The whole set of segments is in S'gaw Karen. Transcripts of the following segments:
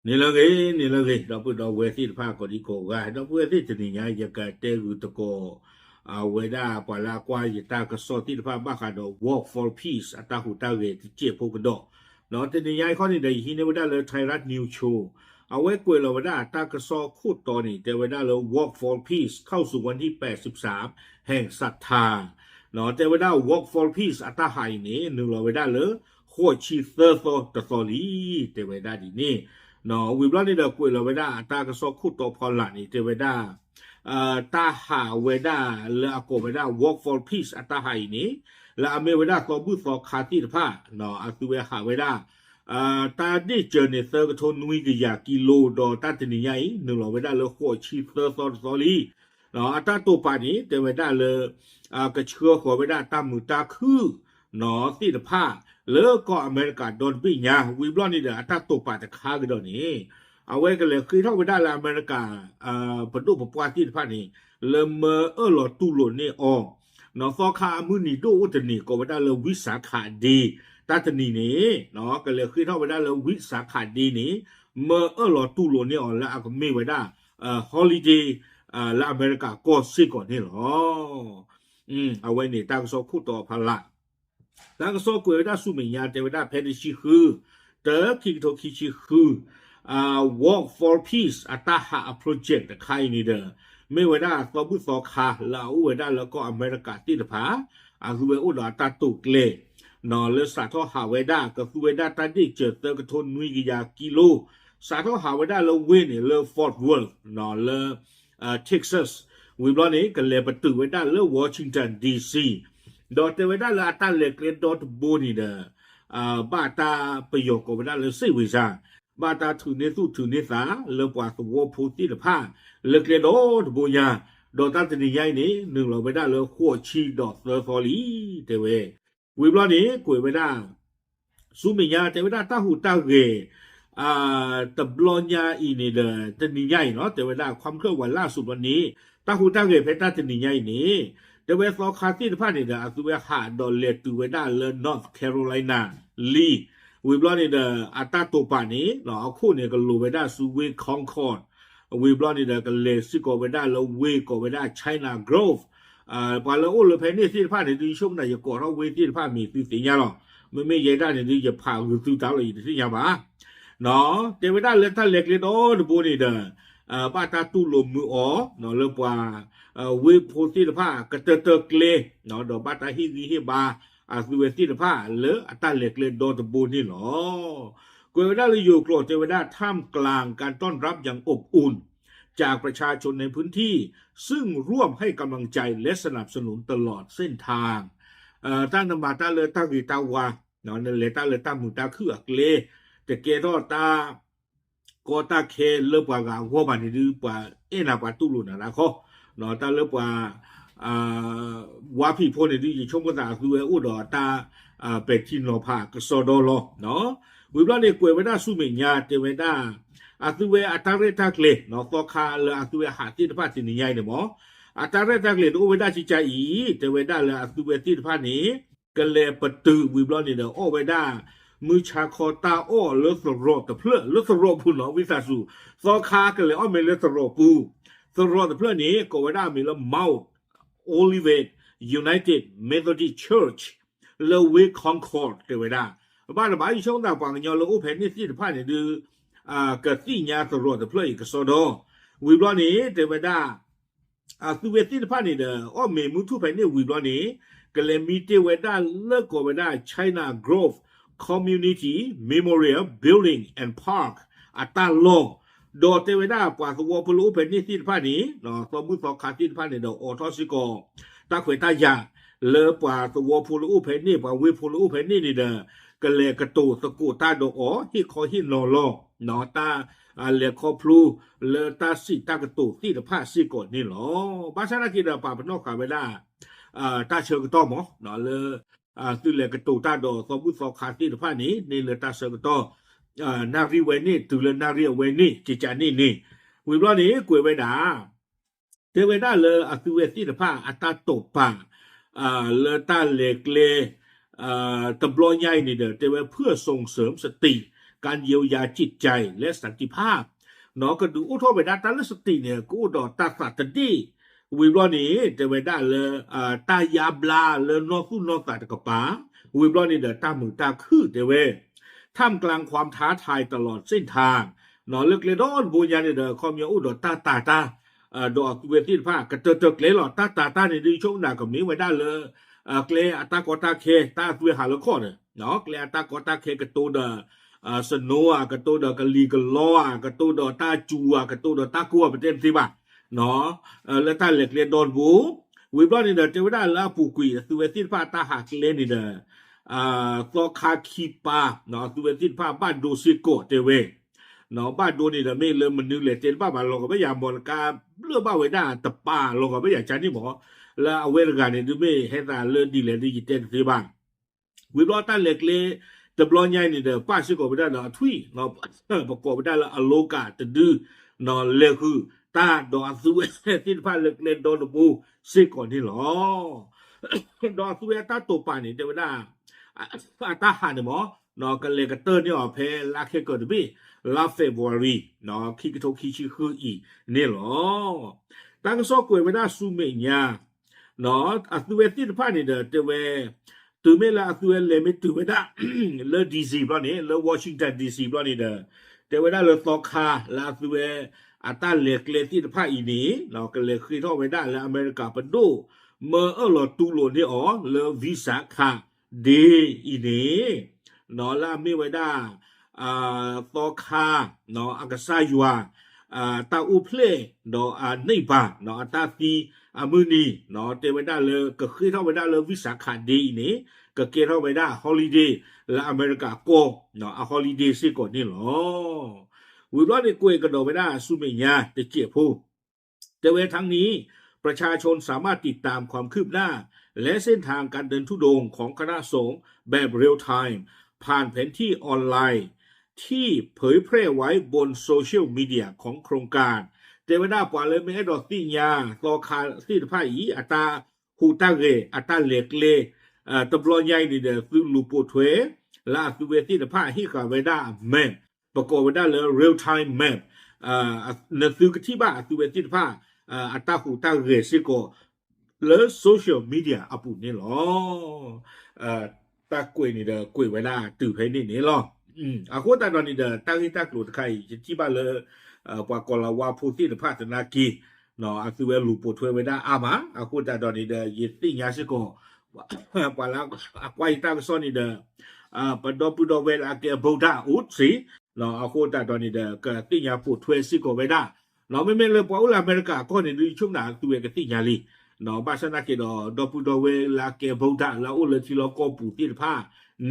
န့ၣ်လၢအဂ့ၤ, န့ၣ်လၢအဂ့ၤ, ဒီပုၢ်ဒီဝဲၢ်သ့ၣ်တဖၣ်ကိးဒံကိးဂၤ, ဒီပုၢ်ဝဲၢ်သ့ၣ်တနံၤညါ ယကတဲဂုာ်သကိး အဝဲဒၣ်ပှၤလၢအကွၢ်ယတၢ်ကစီၣ်သ့ၣ်တဖၣ်ဘၣ်ဃးဒီး Walk for Peace အတၢ်ဟူးတၢ်ဂဲၤတစဲးဖိကဒီး, ဒီးတနံၤညါအံၤခီန့ၣ်ဒီး ယဟံးန့ၢ်ဝဲဒၣ်လၢ Thai Rat News Show အဝဲကွဲးလီၤဝဲဒၣ်အတၢ်ကစီၣ်ခိၣ်တီန့ၣ် တဲဝဲဒၣ်လၢ Walk for Peace เข้าสู่วันที่แปดสิบสามแห่งศรัทธา တဲဝဲဒၣ် Walk for Peace အတၢ်ဟးအံၤန့ၣ် နုာ်လီၤဝဲဒၣ်လၢ ဃိးဆံသၢသီတသီလံ, တဲဝဲဒၣ်ဒ်န့ၣ်, ဝံၤဘျီန့ၣ်ဒီးကွဲးလီၤဝဲဒၣ်အတၢ်ကစီၣ်ခိၣ်တီဖီလာ်န့ၣ် တဲဝဲဒၣ် တၢ်ဟးဝဲဒၣ်လၢအကိးဝဲဒၣ် Walk for Peace အတၢ်ဟးအံၤန့ၣ် လၢအမ့ၢ်ဝဲဒၣ်သီဘူၣ်သီခါသ့ၣ်တဖၣ် အသုဝဲဟးဝဲဒၣ် တၢ်ဒ့ၣ်စၢၤန့ၣ် သၢကထိနွံကယၤကံလိ ဒီးတၢ်တနံၤညါအံၤ နုာ်လီၤဝဲဒၣ်လၢဃိးဆံသၢသီတသီလံ. အတၢ်တိာ်ပာ်န့ၣ် တဲဝဲဒၣ်လၢ ကဆှၢဃီၤဝဲဒၣ်တၢ်မုာ်တၢ်ခုၣ် သ့ၣ်တဖၣ် လၢကီၢ်အမဲရကၤဒီတဘ့ၣ်ညါ, ဝံၤဘျီန့ၣ်ဒီး အတၢ်တိာ်ပာ်တခါကဒီးန့ၣ် အဝဲကလဲၤဃ့ထီၣ်ဝဲဒၣ်လၢအမဲရကၤ ပဒိၣ်ပပှၢ်သ့ၣ်တဖၣ်န့ၣ် လၢမၢအၢၣ်လီၤတူၢ်လိာ်န့ၢ်အီၤ သီခါအမုၢ်နံၤဒိၣ်အိၣ်တနံၤ ကိးဝဲဒၣ်လၢ Vizca Day တၢ်တနံၤန့ၣ် ကလဲၤဃ့ထီၣ်ဝဲဒၣ်လၢ Vizca Day န့ၣ် မၢအၢၣ်လီၤတူၢ်လိာ်န့ၢ်အီၤလၢအကမ့ၢ်ဝဲဒၣ် holiday လၢအမဲရကၤကီၢ်စ့ၢ်ကီးန့ၣ်လီၤ. အဝဲန့ၣ်တၢ်ကစီၣ်ခိၣ်တီဖီလာ် တၢ်ကစီၣ်ကွဲးဝဲဒၣ်ဆူမဲာ်ညါ တဲဝဲဒၣ်ဖဲတဆံဃု တၢ ခံကထိခံဆံဃု Walk for Peace အတၢ်ဟးအ project တခါအံၤန့ၣ်ဒီး မ့ၢ်ဝဲဒၣ်သီဘူၣ်သီခါလၢအအိၣ်ဝဲဒၣ်လၢကီၢ်အမဲရကၤသ့ၣ်တဖၣ် အသုဝဲအိၣ်ဒီးအတၢ်တိာ်ကျဲၤ လၢစးထီၣ်ဟးဝဲဒၣ် ကသူဝဲဒၣ်တၢ်ဒ့ၣ်စၢၤသၢကထိနွံကယၤကံလိ စးထီၣ်ဟးဝဲဒၣ်လၢဝ့ၢ်န့ၣ် လၢ Fort Worth လၢ Texas ဝံၤဘျီန့ၣ် ကလဲၤပတုာ်ဝဲဒၣ်လၢ Washington D C ဒီးတဲဝဲဒၣ်လၢအတၢ်လဲၤကျဲဒီတဘိန့ၣ်ဒီး ဘၣ်တၢ်ပယီၤကိးဝဲဒၣ်လၢ စိတ်ဝင်စား ဘၣ်တၢ်ထုးန့ၢ်သူၣ်ထုးန့ၢ်သးလၢပှၤသဝီဖိသ့ၣ်တဖၣ် လၢကျဲဒီတဘိညါ, ဒီးတၢ်တနံၤညါအံၤန့ၣ် နုာ်လီၤဝဲဒၣ်လၢဃိးဆံဒီးသၢသီလံ တဲဝဲ. ဝံၤဘျီန့ၣ် ကွဲးဝဲဒၣ် ဆူမဲာ်ညါ တဲဝဲဒၣ်တၢ်ဟူးတၢ်ဂဲၤ တဘျီညါအံၤန့ၣ်ဒီး တနံၤညါအံၤနီၤ တဲဝဲဒၣ် ความเคลื่อนไหวล่าสุด ဘျီန့ၣ် တၢ်ဟူးတၢ်ဂဲၤဖဲတၢ်တနံၤညါအံၤန့ၣ် တဲဝဲသီခါသ့ၣ်တဖၣ်န့ၣ်ဒီး အသုဝဲဟးဒီးလဲၤတုၤဝဲဒၣ်လၢ North Carolina လံ ဝံၤဘျီန့ၣ်ဒီး အတၢ်တိာ်ပာ်န့ၣ် အခိၣ်န့ၣ် ကလိၤဝဲဒၣ်ဆူဝ့ၢ် Concord ဝံၤဘျီန့ၣ်ဒီး ကလဲၤစ့ၢ်ကီးဝဲဒၣ်လၢဝ့ၢ်ကိးဝဲဒၣ် China Grove ပှၤလၢအိၣ်လၢဖဲန့ၣ်သ့ၣ်တဖၣ်န့ၣ် ဒုးယဆိကမိၣ် ယကိးထီၣ်ဝ့ၢ်သ့ၣ်တဖၣ်မံၤသုသ့ၣ်ညါလီၤ. မ့မ့ၢ်ယဲဒၣ်န့ၣ်ဒုး ယဖးဂုာ်သုတၢ်လီၤ ယတသ့ၣ်ညါဘၣ်. တဲဝဲဒၣ်လၢတၢ်လဲၤကျဲဒီတဘိန့ၣ်ဒီး ဘၣ်တၢ်တူၢ်လိာ်မုာ်အီၤ လၢပှၤ ဝ့ၢ်ဖိသ့ၣ်တဖၣ် ကတၢၢ်တၢၢ်ကျဲ ဒီးဘၣ်တၢ်ဟ့ၣ်ဂံၢ်ဟ့ၣ်ဘါ အသုဝဲသ့ၣ်တဖၣ်လၢအတၢ်လဲၤကျဲဒီတဘိန့ၣ်လီၤ. ကွဲးဝဲဒၣ်လၢယိၤကျိာ်တဲဝဲဒၣ် ท่ามกลางการต้อนรับอย่างอบอุ่นจากประชาชนในพื้นที่ซึ่งร่วมให้กำลังใจและสนับสนุนตลอดเส้นทาง တၢ်နမၤတၢ်လၢတၢ်ဂ့ၤတၢ်ဝါ လဲၤတၢ်လၢတၢ်မုာ်တၢ်ခုၣ်အကျဲ တကဲထီၣ်တၢ် ကီတၢ်ခဲလၢပှၤဂၤအဂီၢ်ဘၣ်န့ၣ်ဒုး ပှၤအဲၣ်နၤပှၤတူၢ်လိာ်နၤလၢခီ, တၢ်လၢပှၤ ဝါဖံးဖိန့ၣ်ဒုး ယဆိကမိၣ်သးအသုဝဲအိၣ်ဒီးတၢ် ပဲာ်ထံနီၤဖးကစီဒီလီၤ. ဝံၤဘျီန့ၣ် ကွဲးဝဲဒၣ်ဆူမဲာ်ညါ တဲဝဲဒၣ် အသုဝဲအတၢ်ရဲၣ်တၢ်ကျဲၤ သီခါလၢအသုဝဲဟးသ့ၣ်တဖၣ်တနံၤညါအံၤန့ၣ်မ့ၢ် အတၢ်ရဲၣ်တၢ်ကျဲၤတအိၣ်ဝဲဒၣ်ကကါအံၤ တဲဝဲဒၣ်လၢအသုဝဲသ့ၣ်တဖၣ်န့ၣ် ကလဲၤပတုာ်ဝံၤဘျီန့ၣ်ဒီး အီၣ်ဝဲဒၣ် မုၢ်ဆါခီတၢ်အီၣ်လၢသရိာ်တဖျၢၣ် လၢသရိာ်ပူၤနီၤ ဝံသးစူၤ သီခါကလဲၤအီၣ်မ့ၤလၢသရိာ်ပူၤ, သရိာ်တဖျၢၣ်န့ၣ် ကိးဝဲဒၣ်အမံၤလၢ Mount Olivet United Methodist Church လၢဝ့ၢ် Concord တဲဝဲဒၣ်, ဘၣ်တဘၣ် ယဆိကမိၣ်သးပှၤကညီလၢအိၣ်ဖဲန့ၣ်သ့ၣ်တဖၣ်န့ၣ်ဒုး ကသ့ၣ်ညါသရိာ်တဖျၢၣ်အံၤကစီဒီ, ဝံၤဘျီန့ၣ် တဲဝဲဒၣ် အသုဝဲသ့ၣ်တဖၣ်န့ၣ်ဒီး အီၣ်မ့ၤမုၢ်ထူၣ်ဖဲန့ၣ်ဝံၤဘျီန့ၣ် ကလဲၤမံတ့ၢ်ဝဲဒၣ်လၢကိးဝဲဒၣ် China Grove Community Memorial Building and Park အတၢ်လီၢ်, ဒီးတဲဝဲဒၣ်ပှၤသဝီဖိလၢအိၣ်ဖဲန့ၣ်သ့ၣ်တဖၣ်န့ၣ် သီဘူၣ်သီခါသ့ၣ်တဖၣ်န့ၣ်ဒီး အိးထီၣ်စ့ၢ်ကီး တၢ်ခွဲးတၢ်ယာ် လၢပှၤသဝီဖိလၢအိၣ်ဖဲန့ၣ် ပှၤဝ့ၢ်ဖိလၢအိၣ်ဖဲန့ၣ်န့ၣ်ဒီး ကလဲၤကတိၤသကိးတၢ်ဒီးအီၤ ဟ့ၣ်ခီဟ့ၣ်နီၤလီၤ တၢ်လဲၤခီဖျိလၢတၢ်စံးတၢ်ကတိၤသ့ၣ်တဖၣ်စ့ၢ်ကီးန့ၣ်လီၤ. ဘၣ်ဆၣ်သနာ်က့ဒီး ပာ်ပနီၣ်ဃာ်ဝဲဒၣ် တၢ်ဆၢကတီၢ်မ့ၢ် လၢ သုလဲၤကတိၤတၢ်ဒီးသီဘူၣ်သီခါသ့ၣ်တဖၣ်န့ၣ် န့ၢ်လၢတၢ်ဆၢကတီၢ် နၣ်ရံၣ်ဝဲန့ၣ် တုၤလၢနၣ်ရံၣ်အဝဲန့ၣ် ကကါန့ၣ်န့ၣ်, ဝံၤဘျီန့ၣ် ကွဲးဝဲဒၣ် တဲဝဲဒၣ်လၢအသုဝဲသ့ၣ်တဖၣ်အတၢ်တိာ်ပာ် လၢတၢ်လဲၤကျဲ တဘျီညါအံၤန့ၣ်ဒီး တဲဝဲ เพื่อส่งเสริมสติ การเยียวยาจิตใจ และสันติภาพ ကဒုးအိၣ်ထီၣ်ဝဲဒၣ်တၢ်လၢစတံးန့ၣ် ကအိၣ်ဒီးတၢ်သးတဒ့ၣ်, ဝံၤဘျီန့ၣ် တဲဝဲဒၣ်လၢ တၢ်ယါဘျါလၢနီၢ်သူၣ်နီၢ်သးတကပၤ, ဝံၤဘျီန့ၣ်ဒီးတၢ်မုာ်တၢ်ခုၣ်တဲဝဲ ท่ามกลางความท้าทายตลอดเส้นทาง လၢကျဲဒီတဘိညါန့ၣ်ဒီး ခီပညီအိၣ်ဒီးတၢ်တာ်တၢ် ဒီးအသုဝဲသ့ၣ်တဖၣ် ကတၢၢ်တၢၢ်ကျဲလီၤ တၢ်တာ်တၢ်န့ၣ်ဒုးဆိကမိၣ်ကမ့ၢ်ဝဲဒၣ်လၢ ကျဲအတၢ်ကီတၢ်ခဲ တၢ်အသုဝဲဟးလၢခီၣ်န့ၣ် ကျဲအတၢ်ကီတၢ်ခဲကတိၤဒီး snow ဧါ ကတိၤဒီးကလံၤကလီဧါ ကတိၤဒီးတၢ်စူၤဧါ ကတိၤဒီးတၢ်ကိၢ်ဧါ ပတဲတသ့ဘၣ် လၢတၢ်လဲၤကျဲဒီတဘိ ဝံၤဘျီန့ၣ်ဒီး တဲဝဲဒၣ်လၢအပူၤကွံာ် အသုဝဲသ့ၣ်တဖၣ်တၢ်ဟးကျဲန့ၣ်ဒီး သီခါခံပၤ အသုဝဲသ့ၣ်တဖၣ်ဘၣ်ဒိစ့ၢ်ကီးတဲဝဲ ဘၣ်ဒိန့ၣ်ဒီးမ့ၢ်လၢမနုၤလဲၣ်တဲတဘၣ်ဘၣ် လီၤကဘၣ်ယၤ မီၢ်လကါဘျၢၣ်ဘၣ်ဝဲဒၣ်တပၤ လီၤကဘၣ်ယၤကန့ၣ်မီၢ် လၢအဝဲတဂၤန့ၣ်ဒုးမ့ၢ်ဟဲသးလၢဒ်လဲၣ်ဒုးယတဲတသ့ဘၣ် ဝံၤဘျီတၢ်လဲၤကျဲ တဘျီညါအံၤန့ၣ်ဒီး ပၣ်စ့ၢ်ကီးဝဲဒၣ်ဒီးအထွံၣ် ပကိးဝဲဒၣ်လၢအလိကၣ်တဒု လဲၤဃုာ်တၢ်ဒီးအသုဝဲသ့ၣ်တဖၣ်လၢကျဲဒီတဘိစ့ၢ်ကီးန့ၣ်လီၤ. ဒီးအသုဝဲအတၢ်တိာ်ပာ်န့ၣ် တဲဝဲဒၣ် အတၢ်ဟးန့ၣ်မီၢ် ကလဲၤကတၢၢ်န့ၢ်အီၤဖဲလါခဲကၢၤတဘ့ၣ် လါ February ခံကထိခံဆံဃုအံၤန့ၣ်လီၤ. တၢ်ကစီၣ်ကွဲးဝဲဒၣ်ဆူမဲာ်ညါ အသုဝဲသ့ၣ်တဖၣ်န့ၣ်ဒီးတဲဝဲ တုၤမ့ၢ်လၢအသုဝဲလဲၤမ့ၢ်တုၤဝဲဒၣ် လၢ D C ဘျီန့ၣ် လၢ Washington D C ဘျီန့ၣ်ဒီး တဲဝဲဒၣ်လၢသီခါလၢအသုဝဲ အတၢ်လဲၤကျဲသ့ၣ်တဖၣ်အံၤန့ၣ် ကလဲၤဃ့ထီၣ်ဝဲဒၣ်လၢအမဲရကၤပဒိၣ် မၢအၢၣ်လီၤတူၢ်လိာ်န့ၢ်အီၤလၢ visa card ဒ့အံၤန့ၣ် လၢအမ့ၢ်ဝဲဒၣ် သီခါ အကစၢ်ယွၤ တၢ်အိၣ်ဖျဲၣ် ဒီးအနိပ်ၢ်ပၤ အတၢ်သံအမုၢ်နံၤ တဲဝဲဒၣ်လၢကဃ့ထီၣ်ဝဲဒၣ်လၢ visa card ဒ့အံၤန့ၣ် ကကဲထီၣ်ဝဲဒၣ် holiday လၢအမဲရကၤကီၢ် အ holiday စ့ၢ်ကီးန့ၣ်လီၤ. ဝံၤဘျီန့ၣ်ကွဲးကဒီးဝဲဒၣ်ဆူမဲာ်ညါတစဲးဖိ တဲဝဲ ทั้งนี้ ประชาชนสามารถติดตามความคืบหน้า และเส้นทางการเดินธุดงค์ของคณะสงฆ์แบบเรียลไทม์ ผ่านแผนที่ออนไลน์ ที่เผยแพร่ไว้บนโซเชียลมีเดียของโครงการ တဲဝဲဒၣ်ပှၤလၢမ့ၢ်အဲၣ်ဒိးသ့ၣ်ညါသီခါသ့ၣ်တဖၣ်အံၤ အတၢ်ဟူးတၢ်ဂဲၤ အတၢ်လဲၤကျဲ တဘျီညါအံၤန့ၣ်ဒီး သုလူၤပိာ်ထွဲ လၢအသုဝဲသ့ၣ်တဖၣ်ဟ့ၣ်ဃာ်ဝဲဒၣ် map ပကိးဝဲဒၣ်လၢ real time map နသုကထံၣ်ဘၣ်အသုဝဲသ့ၣ်တဖၣ် အတၢ်ဟူးတၢ်ဂဲၤစ့ၢ်ကီး လၢ social media အပူၤန့ၣ်လီၤ. တၢ်ကွဲးန့ၣ်ဒီးကွဲးဝဲဒၣ်တုၤဖဲန့ၣ်န့ၣ်လီၤ. အဃိသတးဒီးန့ၣ်ဒီး တၢ်ဂ့ၢ်တၢ်ကျိၤတခါအံၤ ယထံၣ်ဘၣ်လၢ ပှၤကီၤလၤဝါဖိသ့ၣ်တဖၣ်သနာ်က့ အသုဝဲလူၤပိာ်ထွဲဝဲဒၣ်အါမး အဃိသတးဒီးန့ၣ်ဒီး ယသ့ၣ်ညါစ့ၢ်ကီး ပှၤလၢအကွၢ်ယတၢ်ကစီၣ်န့ၣ်ဒီး ပဒီပုၢ်ဒီဝဲၢ်လၢအကဲ ဗုဒ္ဓ အိၣ်စ့ အဃိသတးဒီးန့ၣ်ဒီး ကသ့ၣ်ညါပိာ်ထွဲစ့ၢ်ကီးဝဲဒၣ် မ့မ့ၢ်လၢပှၤအိၣ်လၢအမဲရကၤအကီၢ်န့ၣ်ဒုး ယဆိကမိၣ်အသုဝဲကသ့ၣ်ညါလံ ဘၣ်ဆၣ်သနာ်က့ဒီး ဒီပုၢ်ဒီဝဲၢ်လၢအကဲ ဗုဒ္ဓ လၢအအိၣ်လၢထံလီၢ်ကီၢ်ပူၤသ့ၣ်တဖၣ်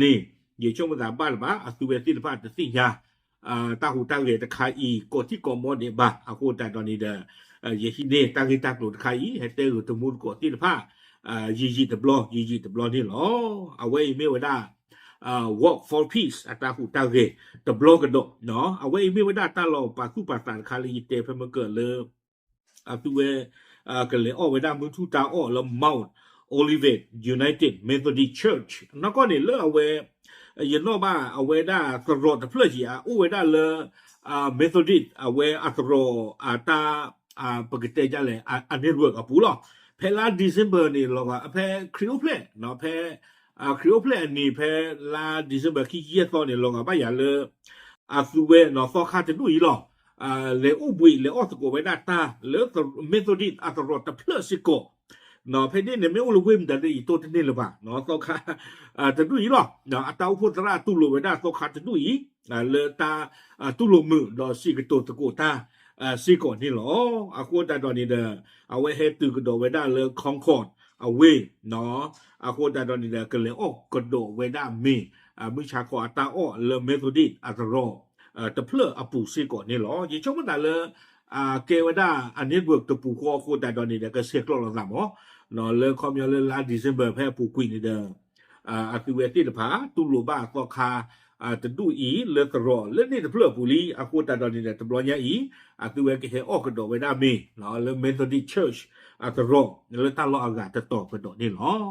န့ၣ် ယဆိကမိၣ်သးဘၣ်တဘၣ် အသုဝဲသ့ၣ်တဖၣ်တသ့ၣ်ညါ တၢ်ဟူးတၢ်ဂဲၤတခါအံၤ ကိးထံၣ်ကိးမီၤဒံးဘၣ် အဃိသတးဒီးန့ၣ်ဒီး ယဟံးန့ၢ်တၢ်ဂ့ၢ်တၢ်ကျိၤတခါအံၤ ဟဲတဲဂ့ၤတမူတကိးသ့ၣ်တဖၣ် ယံာ်ယံာ်တဘျီ ယံာ်ယံာ်တဘျီန့ၣ်လီၤ. အဝဲအံၤမ့ၢ်ဝဲဒၣ် Walk for Peace အတၢ်ဟူးတၢ်ဂဲၤတဘျီကဒီး အဝဲအံၤမ့ၢ်ဝဲဒၣ်တၢ်လီၤပာ်သူၣ်ပာ်သးတခါလၢယတဲဖဲမ့ၢ်ကၢၢ်လၢ အသုဝဲ ကလဲၤအီၣ်ဝဲဒၣ်မုၢ်ထူၣ်တၢ်အီၣ်လၢ Mount Olivet United Methodist Church နီၢ်ကီၢ်န့ၣ်လၢအဝဲ ယနီၣ်ဘၣ်အဝဲဒၣ်သရိာ်တဖျၢၣ်ယံၤ အအိၣ်ဝဲဒၣ်လၢ Methodist အဝဲအသရိာ်အတၢ် ပကတဲဒ်လဲၣ် အ network အပူၤလီၤ. ဖဲလါ December န့ၣ်လီၤဂာ် ဖဲခရံာ်အိၣ်ဖျဲၣ် ဖဲ ခရံာ်အိၣ်ဖျဲၣ်အနံၤဖဲလါ December ခံဆံယဲၢ်သီန့ၣ် လီၤဂာ်ဘၣ်ယၤလၢ အသုဝဲနီၢ်သီခါတဒူၣ်အံၤလီၤ. လဲၤအိၣ်ဘှံးလဲၤအီၣ်သကိးဝဲဒၣ်တၢ်လၢ Methodist အသရိာ်တဖျၢၣ်စ့ၢ်ကီး ဖဲဒ်န့ၣ်မ့ၢ်အိၣ်လၢဝ့ၢ်မတၤဒ် ယတိၢ်တန့ၢ်လၢၤဘၣ် သီခါ တဒူၣ်အံၤလီၤ. အတၢ်အိၣ်ဖှိၣ်သရၣ်တူၢ်လိာ်ဝဲဒၣ်သီခါတဒူၣ်အံၤ လၢတၢ်တူၢ်လိာ်မုာ်ဒီးစံးကတိၤသကိးတၢ် စ့ၢ်ကီးန့ၣ်လီၤ. အဃိသတးဒီးန့ၣ်ဒီး အဝဲဟဲတုၤကဒီးဝဲဒၣ်လၢ Concord အဝ့ၢ် အဃိသတးဒီးန့ၣ်ဒီး ကလဲၤအီၣ်ကဒီးဝဲဒၣ်မ့ၤ မုၢ်ဆါခီအတၢ်အီၣ်လၢ Methodist အသရိာ် တဖျၢၣ်အပူၤစ့ၢ်ကီးန့ၣ်လီၤ. ယဆိကမိၣ်သးလၢ ကဲဝဲဒၣ်အ network တပူၤဃီအဃိသတးဒီးန့ၣ်ဒီး ကဆဲးကျိးလိာ်သးမး လၢခီပညီလၢလါ December ဖဲအပူၤကွံာ်န့ၣ်ဒီး အသုဝဲသ့ၣ်တဖၣ် တူၢ်လိာ်ဘၣ်သီခါ တဒူၣ်အံၤ လၢသရိာ်လၢန့ၣ်တဖျၢၣ်အပူၤလံ. အဃိသတးဒီးန့ၣ်ဒီး တဘျီညါအံၤ အသုဝဲကဟဲအီၣ်ကဒီးဝဲဒၣ်မ့ၤ လၢ Methodist Church အသရိာ် လၢတၢ်လီၢ်အဂၤတတီၤကဒီးန့ၣ်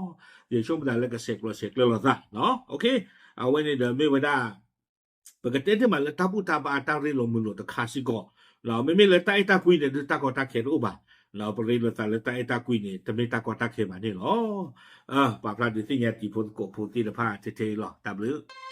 လီၤ. ယဆိကမိၣ်သးလၢကဆဲးကျိးဆဲးကျၢလိာ်သး အဝဲန့ၣ်ဒီးမ့ၢ်ဝဲဒၣ် ပကတဲတ့ၢ်မးလၢတၢ်ဘူၣ်တၢ်ဘါအတၢ်ရ့လိာ်မုာ်လိာ်တခါစ့ၢ်ကီး, မ့မ့ၢ်လၢတၢ်အဲၣ်တၢ်ကွံန့ၣ် ဒုးတၢ်ကီတၢ်ခဲတအိၣ်ဘၣ်. ပရ့လိာ်သးလၢတၢ်အဲၣ်တၢ်ကွံန့ၣ် တမ့ၢ်တၢ်ကီတၢ်ခဲဘၣ်န့ၣ်လီၤ. ပာ်ဖျါဒုးသ့ၣ်ညါတံၤဖိသကိးဖိသ့ၣ်တဖၣ်ထဲထဲအံၤလီၤ. တၢ်ဘျုး